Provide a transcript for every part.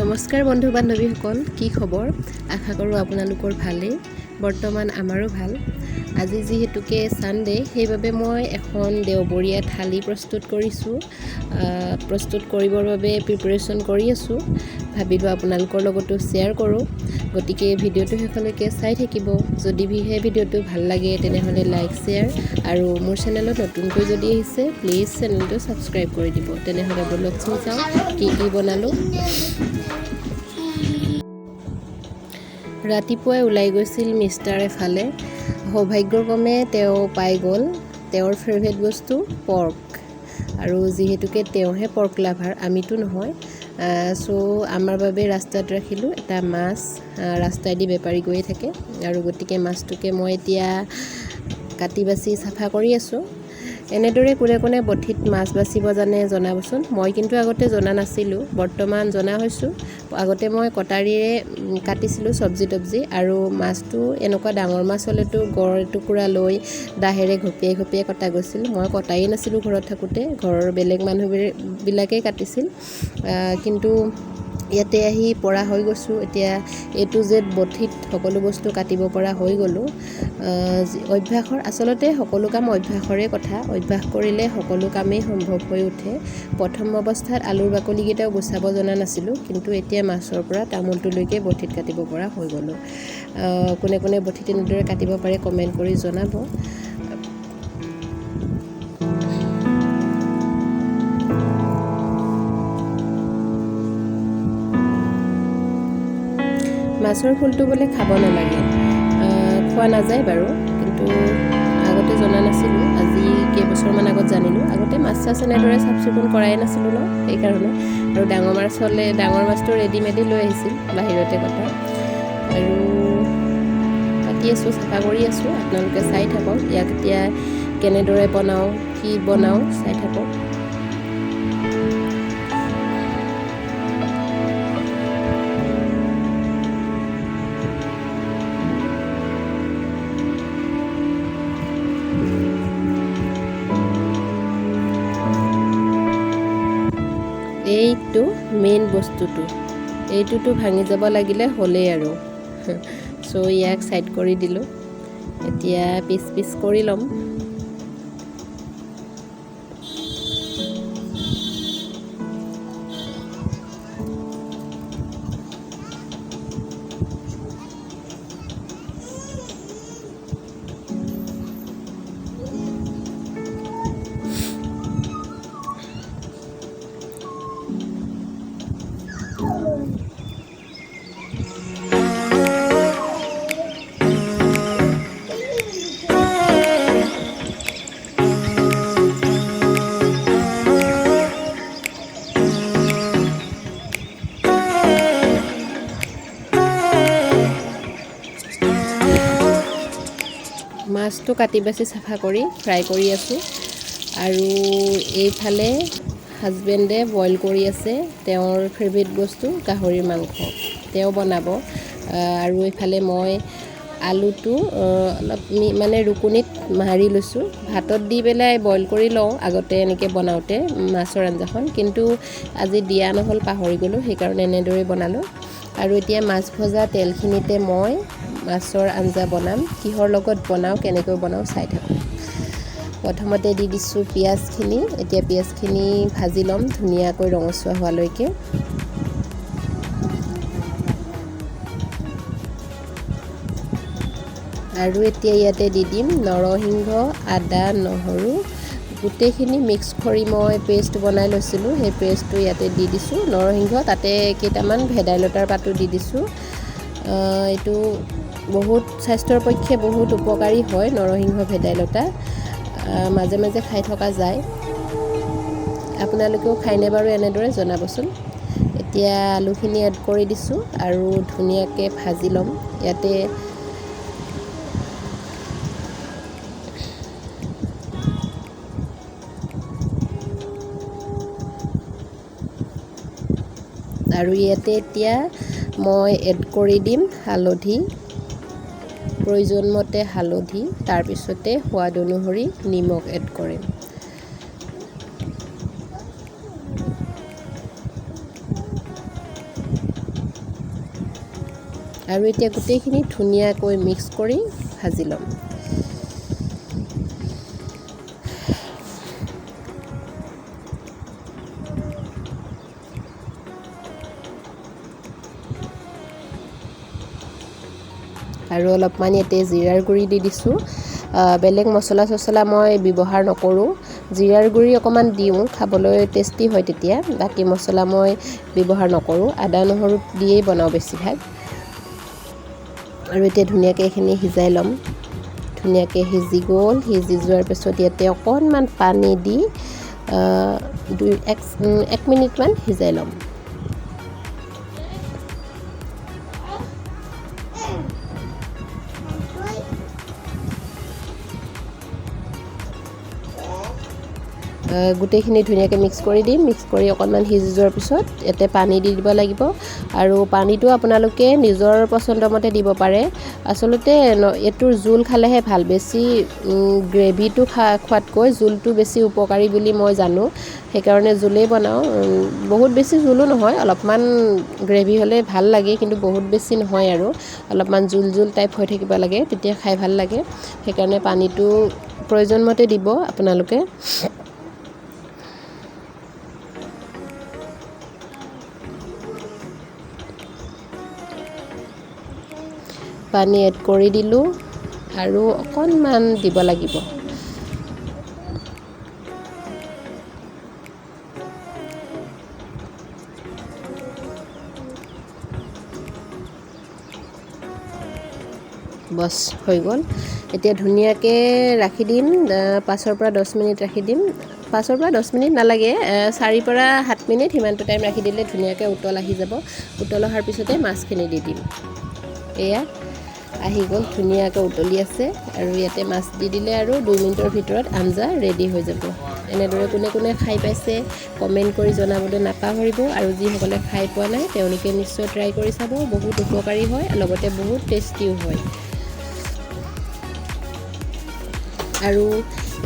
নমস্কাৰ বন্ধু বান্ধৱীসকল, কি খবৰ? আশা কৰোঁ আপোনালোকৰ ভালেই। বৰ্তমান আমাৰো ভাল। আজি যিহেতুকে ছানডে, সেইবাবে মই এখন দেওবৰীয়া থালি প্ৰস্তুত কৰিছোঁ। প্ৰস্তুত কৰিবৰ বাবে প্ৰিপেৰেশ্যন কৰি আছোঁ। ভাবিলোঁ আপোনালোকৰ লগতো শ্বেয়াৰ কৰোঁ। গতিকে ভিডিঅ'টো শেষলৈকে চাই থাকিব। যদিহে ভিডিঅ'টো ভাল লাগে তেনেহ'লে লাইক, শ্বেয়াৰ আৰু মোৰ চেনেলত নতুনকৈ যদি আহিছে প্লিজ চেনেলটো ছাবস্ক্ৰাইব কৰি দিব। তেনেহ'লে ব'লকচোন চাওঁ কি কি বনালোঁ। ৰাতিপুৱাই ওলাই গৈছিল মিষ্টাৰ এফালে। সৌভাগ্যক্ৰমে তেওঁ পাই গ'ল তেওঁৰ ফেভৰেট বস্তু পৰ্ক। আৰু যিহেতুকে তেওঁহে পৰ্ক লাভাৰ, আমিতো নহয়। চ' আমাৰ বাবে ৰাস্তাত ৰাখিলোঁ এটা মাছ। ৰাস্তাইদি বেপাৰী গৈয়ে থাকে আৰু গতিকে মাছটোকে মই এতিয়া কাটি বাচি চাফা কৰি আছোঁ। এনেদৰে কোনে কোনে বঠিত মাছ বাচিব জানে জনাবচোন। মই কিন্তু আগতে জনা নাছিলোঁ, বৰ্তমান জনা হৈছোঁ। আগতে মই কটাৰীৰে কাটিছিলোঁ চব্জি তব্জি। আৰু মাছটো এনেকুৱা ডাঙৰ মাছ হ'লেতো গড় এটুকুৰা লৈ দাহেৰে ঘপিয়াই ঘপিয়াই কটা গৈছিল। মই কটাই নাছিলোঁ ঘৰত থাকোঁতে, ঘৰৰ বেলেগ মানুহবিলাকেই কাটিছিল। কিন্তু ইয়াতে আহি পৰা হৈ গৈছোঁ। এতিয়া এ টু জেড বঠিত সকলো বস্তু কাটিব পৰা হৈ গ'লোঁ। অভ্যাসৰ, আচলতে সকলো কাম অভ্যাসৰে কথা। অভ্যাস কৰিলে সকলো কামেই সম্ভৱ হৈ উঠে। প্ৰথম অৱস্থাত আলুৰ বাকলিকেইটাও গুচাব জনা নাছিলোঁ, কিন্তু এতিয়া মাছৰ পৰা তামোলটোলৈকে বঠিত কাটিব পৰা হৈ গ'লোঁ। কোনে কোনে বঠিত এনেদৰে কাটিব পাৰে কমেণ্ট কৰি জনাব। মাছৰ ফুলটো বোলে খাব নালাগে, খোৱা নাযায় বাৰু, কিন্তু আগতে জনা নাছিলোঁ। আজি কেইবছৰমান আগত জানিলোঁ। আগতে মাছ চাছ এনেদৰে চাফ চিকুণ কৰাই নাছিলোঁ ন, সেইকাৰণে। আৰু ডাঙৰ মাছ হ'লে ডাঙৰ মাছটো ৰেডিমেডেই লৈ আহিছিল বাহিৰতে কটা। আৰু কাটি আছোঁ, চাফা কৰি আছোঁ। আপোনালোকে চাই থাকক ইয়াক এতিয়া কেনেদৰে বনাওঁ, কি বনাওঁ চাই থাকক। এইটো মেইন বস্তুটো, এইটোতো ভাঙি যাব লাগিলে হ'লেই আৰু। চ' ইয়াক ছাইড কৰি দিলোঁ। এতিয়া পিচ পিচ কৰি ল'ম। মাছটো কাটি বাচি চাফা কৰি ফ্ৰাই কৰি আছোঁ। আৰু এইফালে হাজবেণ্ডে বইল কৰি আছে তেওঁৰ ফেভৰেট বস্তু গাহৰিৰ মাংস, তেওঁ বনাব। আৰু এইফালে মই আলুটো অলপ মানে ৰুকুনিত মাৰি লৈছোঁ। ভাতত দি পেলাই বইল কৰি লওঁ আগতে এনেকৈ বনাওঁতে মাছৰ আঞ্জাখন, কিন্তু আজি দিয়া নহ'ল, পাহৰি গ'লোঁ, সেইকাৰণে এনেদৰে বনালোঁ। আৰু এতিয়া মাছ ভজা তেলখিনিতে মই মাছৰ আঞ্জা বনাম। কিহৰ লগত বনাওঁ, কেনেকৈ বনাওঁ চাই থাকোঁ। প্ৰথমতে দি দিছোঁ পিঁয়াজখিনি। এতিয়া পিঁয়াজখিনি ভাজি ল'ম ধুনীয়াকৈ ৰঙচুৱা হোৱালৈকে। আৰু এতিয়া ইয়াতে দি দিম নৰসিংহ, আদা, নহৰু গোটেইখিনি মিক্স কৰি মই পেষ্ট বনাই লৈছিলোঁ, সেই পেষ্টটো ইয়াতে দি দিছোঁ। নৰসিংহ তাতে কেইটামান ভেদাইলতাৰ পাতো দি দিছোঁ। এইটো বহুত স্বাস্থ্যৰ পক্ষে বহুত উপকাৰী হয় নৰসিংহ ভেদাইলতা, মাজে মাজে খাই থকা যায়। আপোনালোকেও খায়নে বাৰু এনেদৰে জনাবচোন। এতিয়া আলুখিনি এড কৰি দিছোঁ আৰু ধুনীয়াকৈ ভাজি ল'ম। ইয়াতে আৰু ইয়াতে এতিয়া মই এড কৰি দিম হালধি, প্ৰয়োজনমতে হালধি, তাৰপিছতে সোৱাদ অনুসৰি নিমখ এড কৰিম। আৰু এতিয়া গোটেইখিনি ধুনীয়াকৈ মিক্স কৰি ভাজি ল'ম। আৰু অলপমান ইয়াতে জিৰাৰ গুড়ি দি দিছোঁ। বেলেগ মছলা চছলা মই ব্যৱহাৰ নকৰোঁ, জিৰাৰ গুড়ি অকণমান দিওঁ, খাবলৈ টেষ্টি হয় তেতিয়া। বাকী মছলা মই ব্যৱহাৰ নকৰোঁ, আদা নহৰু দিয়েই বনাওঁ বেছিভাগ। আৰু এতিয়া ধুনীয়াকৈ এইখিনি সিজাই ল'ম। ধুনীয়াকৈ সিজি গ'ল। সিজি যোৱাৰ পিছত ইয়াতে অকণমান পানী দি 1 মিনিটমান সিজাই ল'ম। গোটেইখিনি ধুনীয়াকৈ মিক্স কৰি দিম। মিক্স কৰি অকণমান সিজি যোৱাৰ পিছত ইয়াতে পানী দি দিব লাগিব। আৰু পানীটো আপোনালোকে নিজৰ পচন্দমতে দিব পাৰে। আচলতে এইটোৰ জোল খালেহে ভাল, বেছি গ্ৰেভিটো খোৱাতকৈ জোলটো বেছি উপকাৰী বুলি মই জানো, সেইকাৰণে জোলেই বনাওঁ। বহুত বেছি জোলো নহয়, অলপমান গ্ৰেভি হ'লে ভাল লাগে, কিন্তু বহুত বেছি নহয় আৰু অলপমান জোল জোল টাইপ হৈ থাকিব লাগে, তেতিয়া খাই ভাল লাগে। সেইকাৰণে পানীটো প্ৰয়োজনমতে দিব আপোনালোকে। পানী এড কৰি দিলোঁ আৰু অকণমান দিব লাগিব। বছ হৈ গ'ল। এতিয়া ধুনীয়াকৈ ৰাখি দিম, 5ৰ পৰা 10 মিনিট ৰাখি দিম। 5ৰ পৰা 10 মিনিট নালাগে, 4ৰ পৰা 7 মিনিট সিমানটো টাইম ৰাখি দিলে ধুনীয়াকৈ উতল আহি যাব। উতল অহাৰ পিছতে মাছখিনি দি দিম। এয়া আহি গ'ল, ধুনীয়াকৈ উতলি আছে। আৰু ইয়াতে মাছ দি দিলে আৰু 2 মিনিটৰ ভিতৰত আঞ্জা ৰেডি হৈ যাব। এনেদৰে কোনে কোনে খাই পাইছে কমেণ্ট কৰি জনাবলৈ নাপাহৰিব। আৰু যিসকলে খাই পোৱা নাই তেওঁলোকে নিশ্চয় ট্ৰাই কৰি চাব, বহুত উপকাৰী হয়, লগতে বহুত টেষ্টিও হয়। আৰু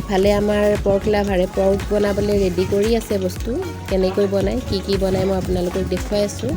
ইফালে আমাৰ পৰ্ক লাভাৰে পৰ্ক বনাবলৈ ৰেডি কৰি আছে বস্তু, কেনেকৈ বনায়, কি কি বনায় মই আপোনালোকক দেখুৱাই আছোঁ।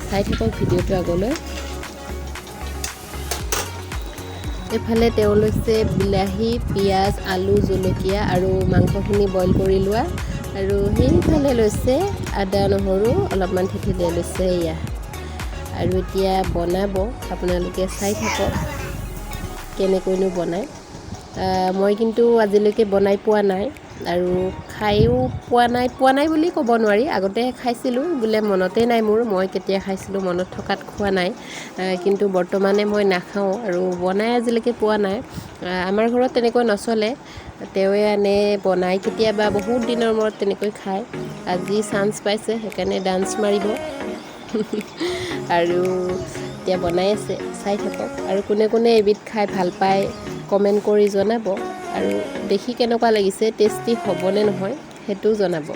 চাই থাকক ভিডিঅ'টো আগলৈ। এইফালে তেওঁ লৈছে বিলাহী, পিঁয়াজ, আলু, জলকীয়া আৰু মাংসখিনি বইল কৰি লোৱা। আৰু সেইফালে লৈছে আদা নহৰু অলপমান থেতেলিয়াই লৈছে এয়া। আৰু এতিয়া বনাব, আপোনালোকে চাই থাকক কেনেকৈনো বনায়। মই কিন্তু আজিলৈকে বনাই পোৱা নাই আৰু খায়ো পোৱা নাই বুলি ক'ব নোৱাৰি। আগতে খাইছিলোঁ বোলে, মনতে নাই মোৰ, মই কেতিয়া খাইছিলোঁ মনত থকাত খোৱা নাই। কিন্তু বৰ্তমানে মই নাখাওঁ আৰু বনাই আজিলৈকে পোৱা নাই। আমাৰ ঘৰত তেনেকৈ নচলে, তেওঁৱে আনে বনাই, কেতিয়াবা বহুত দিনৰ মূৰত তেনেকৈ খায়। আজি চান্স পাইছে সেইকাৰণে ডান্স মাৰিব। আৰু এতিয়া বনাই আছে, চাই থাকক। আৰু কোনে কোনে এইবিধ খাই ভাল পায় কমেণ্ট কৰি জনাব। আৰু দেখি কেনেকুৱা লাগিছে, টেষ্টি হ'বনে নহয় সেইটোও জনাব।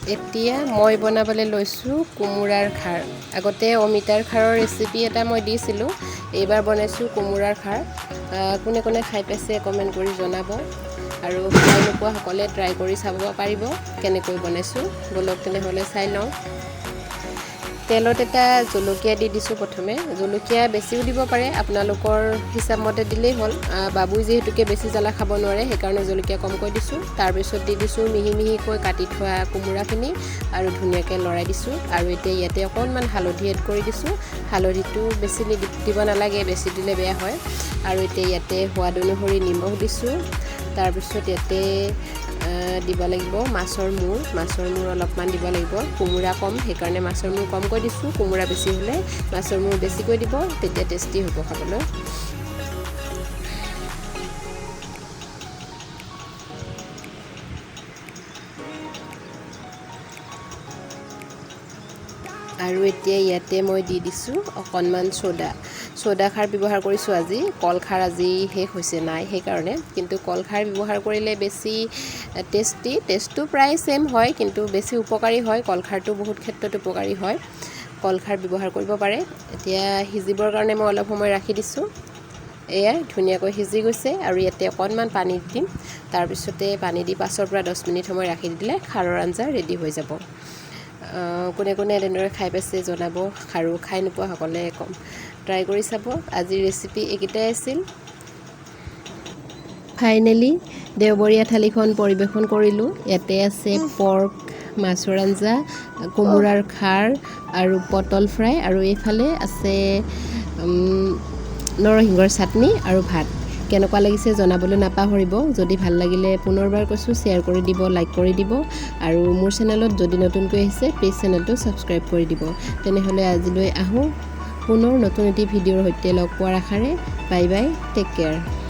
এতিয়া মই বনাবলৈ লৈছোঁ কোমোৰাৰ খাৰ। আগতে অমিতাৰ খাৰৰ ৰেচিপি এটা মই দিছিলোঁ, এইবাৰ বনাইছোঁ কোমোৰাৰ খাৰ। কোনে কোনে খাই পাইছে কমেণ্ট কৰি জনাব, আৰু খাই নোপোৱাসকলে ট্ৰাই কৰি চাব পাৰিব কেনেকৈ বনাইছোঁ। ব'লক তেনেহ'লে চাই লওঁ। তেলত এটা জলকীয়া দি দিছোঁ প্ৰথমে। জলকীয়া বেছিও দিব পাৰে, আপোনালোকৰ হিচাপমতে দিলেই হ'ল। বাবুই যিহেতুকে বেছি জ্বালা খাব নোৱাৰে, সেইকাৰণে জলকীয়া কমকৈ দিছোঁ। তাৰপিছত দি দিছোঁ মিহি মিহিকৈ কাটি থোৱা কোমোৰাখিনি আৰু ধুনীয়াকৈ লৰাই দিছোঁ। আৰু এতিয়া ইয়াতে অকণমান হালধি এড কৰি দিছোঁ। হালধিটো বেছি দিব নালাগে, বেছি দিলে বেয়া হয়। আৰু এতিয়া ইয়াতে সোৱাদ অনুসৰি নিমখ দিছোঁ। তাৰপিছত ইয়াতে দিব লাগিব মাছৰ মূৰ। মাছৰ মূৰ অলপমান দিব লাগিব। কোমোৰা কম, সেইকাৰণে মাছৰ মূৰ কমকৈ দিছোঁ। কোমোৰা বেছি হ'লে মাছৰ মূৰ বেছিকৈ দিব, তেতিয়া টেষ্টি হ'ব খাবলৈ। আৰু এতিয়া ইয়াতে মই দি দিছোঁ অকণমান চ'ডা। চ'ডা খাৰ ব্যৱহাৰ কৰিছোঁ আজি। কল খাৰ আজি শেষ হৈছে, নাই সেইকাৰণে। কিন্তু কল খাৰ ব্যৱহাৰ কৰিলে বেছি টেষ্টি, টেষ্টটো প্ৰায় ছেইম হয়, কিন্তু বেছি উপকাৰী হয়। কল খাৰটো বহুত ক্ষেত্ৰত উপকাৰী হয়, কল খাৰ ব্যৱহাৰ কৰিব পাৰে। এতিয়া সিজিবৰ কাৰণে মই অলপ সময় ৰাখি দিছোঁ। এয়া ধুনীয়াকৈ সিজি গৈছে। আৰু ইয়াতে অকণমান পানী দিম। তাৰপিছতে পানী দি 5ৰ পৰা 10 মিনিট সময় ৰাখি দিলে খাৰৰ আঞ্জা ৰেডি হৈ যাব। কোনে কোনে এনেদৰে খাই পাইছে জনাব, আৰু খাই নোপোৱাসকলে কম ট্ৰাই কৰি চাব। আজিৰ ৰেচিপি এইকেইটাই আছিল। ফাইনেলি দেওবৰীয়া থালিখন পৰিৱেশন কৰিলোঁ। ইয়াতে আছে পৰ্ক, মাছৰ আঞ্জা, কোমোৰাৰ খাৰ আৰু পটল ফ্ৰাই, আৰু এইফালে আছে নৰসিংহৰ চাটনি আৰু ভাত। কেনেকুৱা লাগিছে জনাবলৈ নাপাহৰিব। যদি ভাল লাগিলে পুনৰবাৰ কৈছোঁ, শ্বেয়াৰ কৰি দিব, লাইক কৰি দিব, আৰু মোৰ চেনেলত যদি নতুনকৈ আহিছে প্লিজ চেনেলটো ছাবস্ক্ৰাইব কৰি দিব। তেনেহ'লে আজিলৈ আহোঁ, পুনৰ নতুন এটি ভিডিঅ'ৰ সৈতে লগ পোৱাৰ আশাৰে। Bye bye, take care.